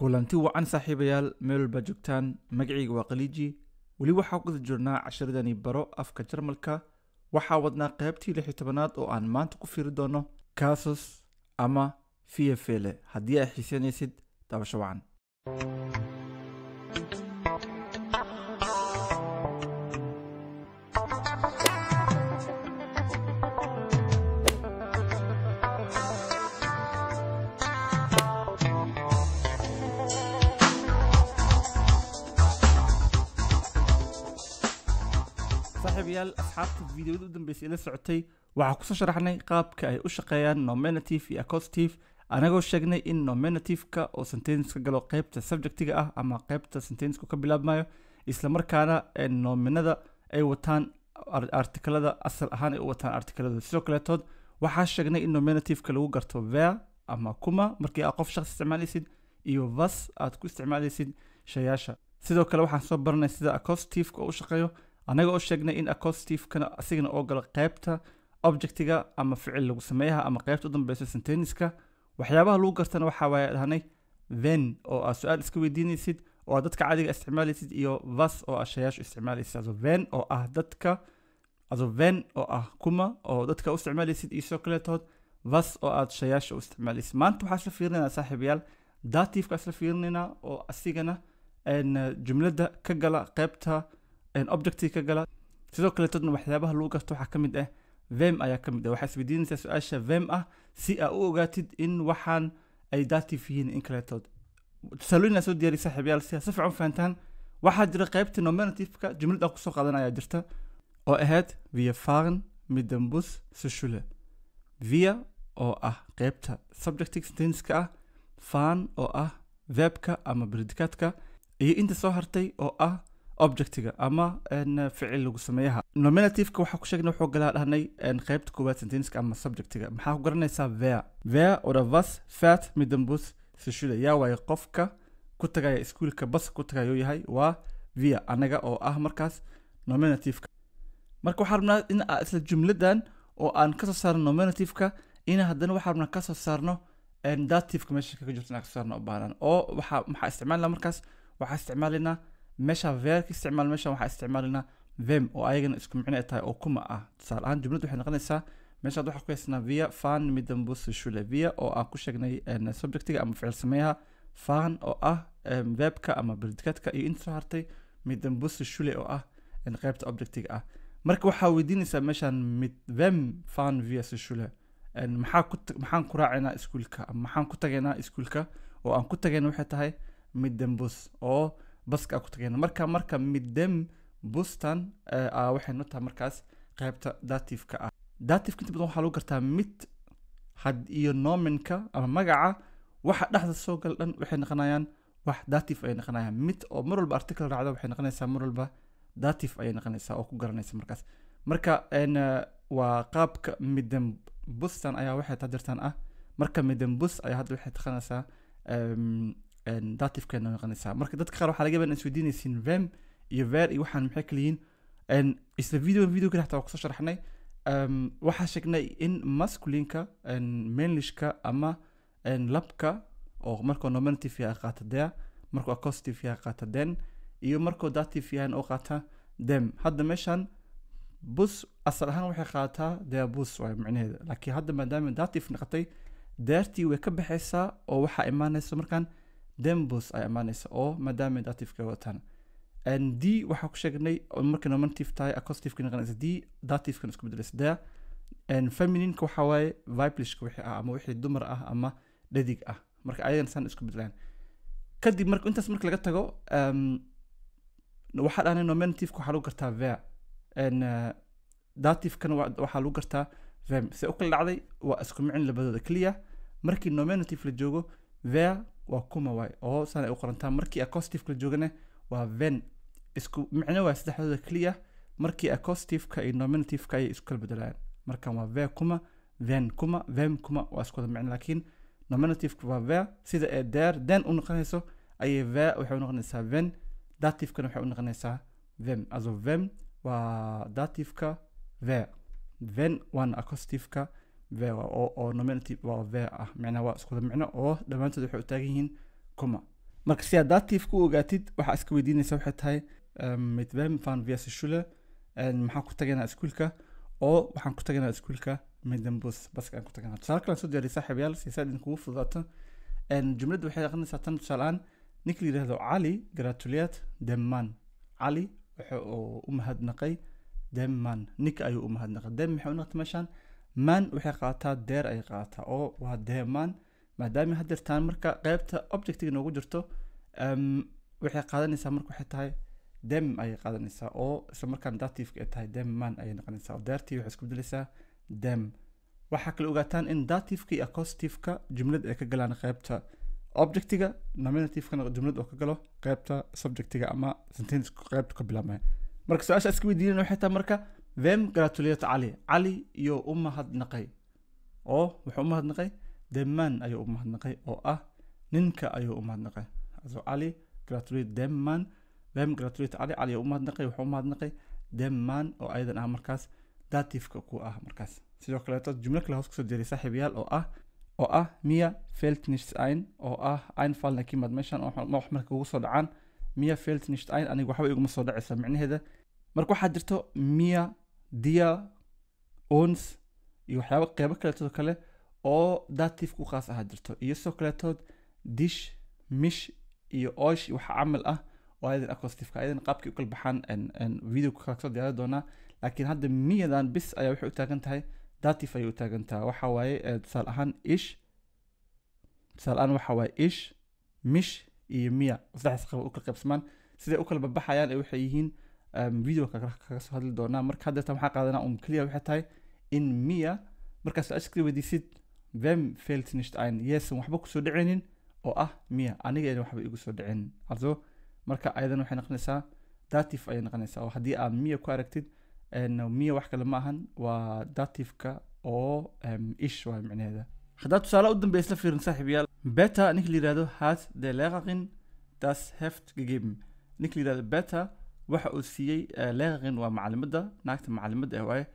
Kulanti wacan saaxiibayaal, meel walbaa joogtaan. Magacayga waa Khaliiji. Weli waxaa ku guda jirnaa casharadani Baro Afka Jarmalka. Waxaa wadnaa qaybtii 16aad oo aan maanta ku fiiri doono Kasus ama Vierfälle. Haddii ay xiiseynaysid, daawasho wacan. Saaxiibayaal, asxaabta fiidiyoda u dambeysay ila socotay, waxaa kusoo sharaxnay qaabka ay u shaqeeyaan Nominativ iyo Akkusativ, anagoo sheegnay in Nominativka oo sentence ka galo qaybta subjectiga ah ama qaybta sentenceka ka bilaabmayo, isla markaana nominada ay wataan artikalada, asal ahaan ay u wataan artikalada. Sidoo kaleetood waxaa sheegnay in Nominativka lagu garto wer ama kuma markii aad qof shaqsi isticmaalaysid iyo was aad ku isticmaalaysid shayaasha. Sidoo kale waxaan soo baranay sida Akkusativka oo u shaqeeyo, anaga oo sheegnay in Akkusativkana asigana oo galo qaybta objectiga ama ficil lagu sameeyaha ama qaybta u dambeysa sentenceska. Waxyaabaha lagu gartana waxaa waaye dhahnay wen oo aad su-aal iska weydiinaysid oo aad dadka caadiga isticmaalaysid iyo was oo aad shayaashu isticmaalaysid. Also wen oo ah dadka, also wen oo ah kuma oo dadka u isticmaalaysid, iyo sidoo kaleetood was oo aad shayaasha u isticmaalaysid. Maanta waxaa isla fiirinaynaa, saaxiibayaal, Dativka isla fiirinaynaa oo asigana jumladda ka gala qaybta objectiga ka gala. Sidoo kaleetoodna waxyaabaha lagu garto waxaa ka mid ah wem ayaa ka mid ah. Waxaa isweydiinaysaa su-aasha wem ah si aa u ogaatid in waxaan ay Dativ yihiin in kaleetood. Tusaalooyin aan soo diyaariyay, saaxiibayaal, si aad si fiican u fahantaan. Waxaa jira qaybta Nominativka jumlad aan kusoo qaadan ayaa jirta oo ahayd "Wir fahren mit dem Bus zur Schule". Wir oo ah qaybta subjective sentence-ka ah, fahren oo ah verbka ama predikatka, iyo inta soo hartay oo ah objectiga ama ficil lagu sameeyaha. Nominativeka waxaa ku sheegnay wuxuu galaa dhahnay qaybta koowaad sentenceka ama subjectiga. Maxaa ku garanaysaa? Wer. Wer oder was fährt mit dem Bus zur Schule? Yaa waaye qofka ku tagaya iskuulka, baska ku tagayuu yahay? Waa wir, anaga oo ah markaas Nominativeka. Marka waxaan rabnaa in aan isla jumladan oo aan kasoo saarno Nominativeka in haddana waxaan rabnaa kasoo saarno Dativka meesha kaga jirto, inaan kasoo saarno u baahnaan oo waxaa maxaa isticmaalnaa markaas? Waxaa isticmaalaynaa meesha wer ka isticmaal, meesha waxaa isticmaalaynaa wem oo ayagana isku micno ay tahay oo kuma ah. Tusaale ahaan jumladdu waxay noqonaysaa, meeshaad waxaa ku haysanaa "Wir fahren mit dem Bus zur Schule". Wir oo aan ku sheegnay subjectiga ama ficil sameeyaha, fahren oo ah verbka ama predikatka, iyo inta soo hartay mit dem Bus zur Schule oo ah qaybta objectiga ah. Marka waxaa weydiinaysaa meeshaan "Mit wem fahren wir zur Schule?" Maxaa ku maxaan ku raacaynaa iskuulka ama maxaan ku tagaynaa iskuulka? Oo aan ku tagayna waxay tahay mit dem Bus oo baska aan ku tagayna. Marka mit dem Bustan waxay noo tahay markaas qaybta Dativka ah. Dativka inta badan waxaa lagu gartaa mit had iyo Nomenka ama magaca. Waxa dhexda soo gala dhan waxay noqonayaan wax Dativ ayay noqonayaan. Mit oo mar walba article raacda waxay noqonaysaa mar walba Dativ ayay noqonaysaa oo ku garanaysa markaas. Marka waa qaabka mit dem Bustan ayaa waxay tadirtan ah. Marka mit dem Bus ayaa hadda waxay taqanaysaa Dativkeena noqonaysaa. Marka dadka qaar waxaa laga yaabaa in isweydiinaysiin wem iyo wer iyo waxaan maxay kala yihiin. Isla video kale xataa waa kusoo sharaxnay. Waxaa sheegnay in masculinka, männlichka ama labka oo markuu Nominativ yahay qaata der, markuu Akkusativ yahay qaata den, iyo markuu Dativ yahay oo qaata dem. Hadda meeshan Bus asal ahaan waxay qaadataa der Bus waay micnaheeda, laakiin hadda maadaama Dativ noqotay dertii way ka baxaysaa oo waxaa imaanaysa markaan dem Bus ay imaanaysa oo maadaama Dativka wataan. D waxaa ku sheegnay oo markay Nominativ tahay Akkusativka noqonaysa die, Dativkana isku bedelaysa der. Femininka waxaa waaye weiblichka wixii ah ama wixii dumar ah ama dhadig ah, marka ayagana saan isku bedelaan. Kadib marka intaas marka laga tago, waxaa dhahnay Nominativka waxaa lagu gartaa wer, Dativkana waxaa lagu gartaa wem. Se u kala dhacday waa isku micin labadooda keliya. Markii Nominativ la joogo wer waa kuma waay oo saan ay u qorantaa, markii Akkusativka la joogana waa wen. Isku micno waa saddexdooda keliya. Markii Akkusativka iyo Nominativka ayay isku kala bedelayaan. Markan waa wer kuma, wen kuma, wem kuma, waa isku wada micno, laakiin Nominativka waa wer. Sida ee der den u noqonayso ayay wer waxay u noqonaysaa wen, Dativkana waxay u noqonaysaa wem. Also wem waa Dativka wer, wen waana Akkusativka wer oo Nominativ waa wer ah. Micnaha waa isku wada micno oo dhammaantood waxay u taagan yihiin kuma. Marka si aad Dativ ku ogaatid, waxaa iska weydiinaysa waxay tahay mit wem fahren wir zur Schule? Maxaan ku tagaynaa iskuulka? Oo waxaan ku tagaynaa iskuulka mit dem Bus, baska aan ku tagaynaa. Tusaale kale aan soo diyaariyay, saaxiibayaal, si saad idinkugu fududaato. Jumladdu waxay aqrinaysaa tan, tusaale ahaan, ninka la yidhaahdo Cali gratuliert dem Mann. Cali waxa uu u mahadnaqay dem Mann, ninka ayuu u mahadnaqay. Dem maxay u noqotay meeshaan? Mann waxay qaadataa der ayay qaadataa, oo waa der Mann. Maadaama haddeertaan marka qaybta objectiga noogu jirto, waxay qaadanaysaa marka waxay tahay dem ayay qaadanaysaa, oo isla markaan Dativka ay tahay dem Mann ayay noqonaysaa, oo dertii waxay isku bedelaysaa dem. Waxaa kale ogaataan in Dativka iyo Akkusativka jumlad ay ka galaan qaybta objectiga, Nominativkana jumlad oo ka galo qaybta subjectiga ama sentence qaybta ka bilaabmaya. Marka su-aasha iska weydiinayna waxay tahay marka wem gratuliert Cali? Cali iyo u mahadnaqay, oo wuxuu u mahadnaqay dem Mann ayuu u mahadnaqay, oo ah ninka ayuu u mahadnaqay. Also Ali gratuliert dem Mann. Wem gratuliert Ali? Ali u mahadnaqay, wuxuu u mahadnaqay dem Mann, oo ayadan ah markaas Dativka ku ah. Markaas sidoo kaleeto jumlo kale hoos kusoo diray, saaxiibayaal, oo ah mir fällt nichts ein, oo ah einfallen ka yimaad meeshan oo wax marka kugu soo dhacaan. Mir fällt nichts ein, aniga waxba iguma soo dhacaysa micnaheeda. Marka waxaa jirto mir, dir, uns iyo waxyaabo qeybo kaleetoo kale oo Dativ ku khaas ahaa jirto, iyo sidoo kaleetood dich, mich iyo euch iyo waxa camal ah oo ayadan Akkusativka. Ayadan qaabkay u kala baxaan video kala soo diyaari doonaa, laakiin hadda mirdan bis ayaa waxay u taagan tahay Dativ ayay u taagan tahay. Waxa waaye tusaale ahaan ich, tusaale ahaan waxa waaye ich, mich iyo mir, saddexdaas qeyb u kala qaybsamaan. Siday u kala babaxayaan ee waxay yihiin video kaga soo hadli doonaa. Marka haddeertan waxaa qaadanaa um keliya waxay tahay in mir markaas su-aasha kala weydiisid wem fällt nicht ein, yeesan waxba kusoo dhicinin, oo ah mir, aniga ayna waxba igu soo dhicin. Also marka ayadan waxay noqonaysaa Dativ ayay noqonaysaa, oo haddii aad mir ku aragtid, mir wax kale ma ahan, waa Dativka oo ich waa micnaheeda. Haddaa tusaale u dambeya isla fiirin, saaxiibayaal. Beta, ninka la yihahdo, hat der Lehrerin das Heft gegeben. Ninka la yihahdo Beta waxa uu siiyey Lehrerin, waa macalimadda, naagta macalimadda eh waaye.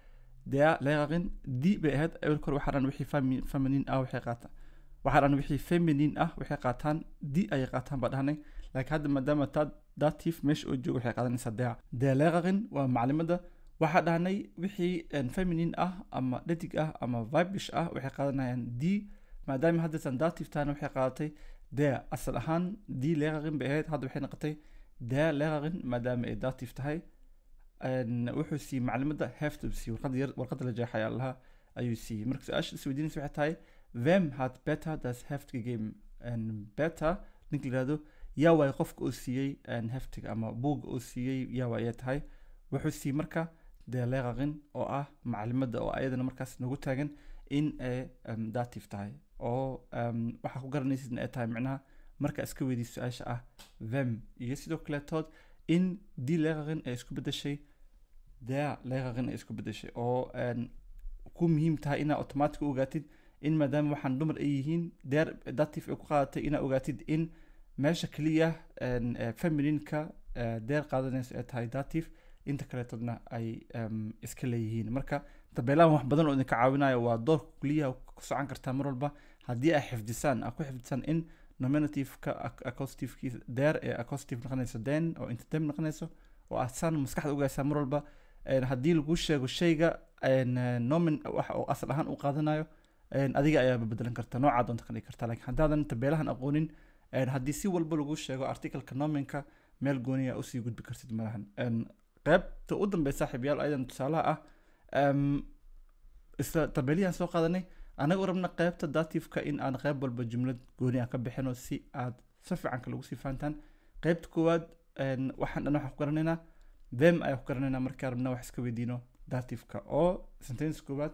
Der Lehrerin, die bay ahayd awel kor. Waxaa dhan wixii feminin ah waxay qaataan, waxaa dhan wixii feminin ah waxay qaataan die ayay qaataan baa dhahnay, laakiin hadda maadaama taa Dativ meesha oo joogo, waxay qaadanaysaa der. Der Lehrerin waa macalimadda. Waxaa dhahnay wixii feminin ah ama dhadig ah ama weiblich ah waxay qaadanayaan die. Maadaama haddaysan Dativ tahana, waxay qaadatay der. Asal ahaan die Lehrerin bay ahayd, hadda waxay noqotay der Lehrerin maadaama ay Dativ tahay. Wuxuu siiyey maclimadda Heft uu siiyey, warqadda yar, warqadda la jeexay allaha ayuu siiyey. Marka su-aasha is weydiinaysa waxay tahay wem hat Beta das Heft gegeben? Beta, ninka la yihahdo, yaa waay qofka uu siiyey Heftiga ama buugga uu siiyey, yaa waay tahay? Wuxuu siiyey marka der Lehrerin, oo ah maclimadda, oo ayadana markaas nagu taagan in ay Dativ tahay, oo waxaa ku garanaysid in ay tahay micnaha marka iska weydiiso su-aasha ah wem, iyo sidoo kaleetood in die Lehrerin ay isku bedeshay der Lehrerin ay isku bedeshay, oo ku muhiim tahay inaa automatic u ogaatid in maadaama waxaan dumar ay yihiin, der Dativ ay ku qaadatay, inaa ogaatid in meesha keliya femininka der qaadanayso ay tahay Dativ, inta kaleetoodna ay iska leeyihiin. Marka tabeelahan wax badan oo idinka caawinayo waa doorka kuliyaha ku socon kartaa mar walba haddii ay xifdisaan, aa ku xifdisaan in Nominativka Akkusativkiisa der ee Akkusativ noqonayso den, oo inta dem noqonayso, oo aad saan maskaxda ogaysaa mar walba. Haddii lagu sheego shayga nomen wax oo asal ahaan u qaadanayo, adiga ayaa bedelan karta, noocaa doonta ka dhigi karta. Laakiin haddaadan tabeelahan aqoonin, haddii si walba lagu sheego articleka Nomenka, meel gooniya usii gudbi kartid malahan. Qaybta u dambeysa, saaxiibayaal, ayadan tusaalaha ah, isla tabeeliyahan soo qaadanay anagoo rabna qaybta Dativka in aan qayb walba jumlad gooni ah ka bixino si aad si fiican kale ugu sii fahantaan. Qaybta koowaad, waxaan dhan waxaan ku garanaynaa wem ayaan ku garanaynaa markaan rabna wax iska weydiino Dativka, oo sentence koowaad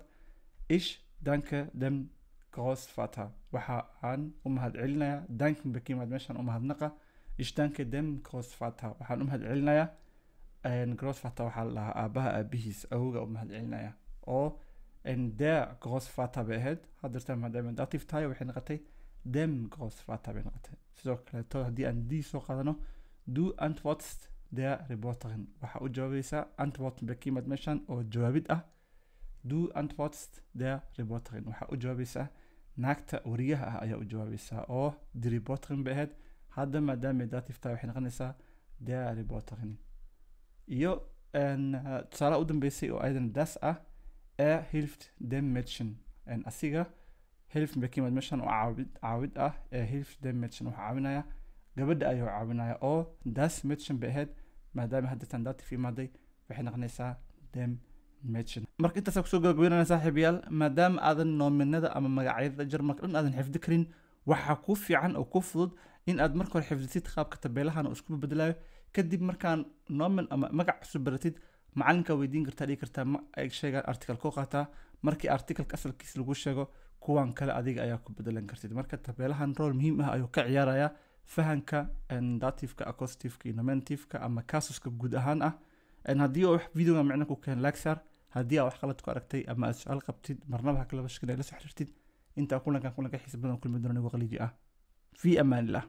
ich danke dem Großvater, waxa aan u mahadcelinayaa, danken ba ka yimaad meeshaan u mahadnaqa. Ich danke dem Großvater, waxaan u mahadcelinayaa Großvater waxaa la dhahaa aabaha, aabihiis, awowga u mahadcelinaya, oo der Großvater bay ahayd. Haddeertaan maadaama Dativ tahay, waxay noqotay dem Großvater bay noqotay. Sidoo kaleeto haddii aan die soo qaadano, du antwortest der Reporterin, waxaa u jawaabaysaa, antworten bay ka yimaad meeshan oo jawaabid ah. Du antwortest der Reporterin, waxaa u jawaabaysaa naagta wariyaha ah ayaa u jawaabaysaa, oo die Reporterin bay ahayd. Hadda maadaamay Dativ tahay, waxay noqonaysaa der Roboterin. Iyo tusaalaha u dambeysay oo ayadana das ah, er hilft dem Mädchen. Asiga hilft bay ka yimaad meeshan oo caawid, caawid ah. Er hilft dem Mädchen, wuxuu caawinaya gabadha ayuu caawinaya, oo das Mädchen bay ahayd. Maadaama hadda tan Dativ imaaday, waxay noqonaysaa dem Mädchen. Marka intaasaa kusoo gabagabeynana, saaxiibayaal. Maadaama aadan Nomenada ama magacyada Jarmalka dhan aadan xifdi karin, waxaa kuu fiican oo kuu fudud in aad marka hore xifdisid qaabka tabeelahan oo isku bedelayo. Kadib markaan Nomen ama magac cusub baratid, macalinka weydiin kartaa, dhigi kartaa ma ay sheegaan article koo qaataa. Markii articleka asalkiisa lagu sheego, kuwan kale adiga ayaa ku bedelan kartid. Marka tabeelahan role muhiim ah ayuu ka ciyaarayaa fahanka Dativka, Akkusativka iyo Nominativka ama Kasuska guud ahaan ah. Haddii oo wax videoga micno ku keen, like saar. Haddii aa wax qalad ku aragtay ama aad su-aal qabtid, marnaba ha kalaba shakina la soo xiriirtid. Intaa kulankan kulanka xiisa badan kulmi doona, anigu Qaliiji ah, fi amaanillah.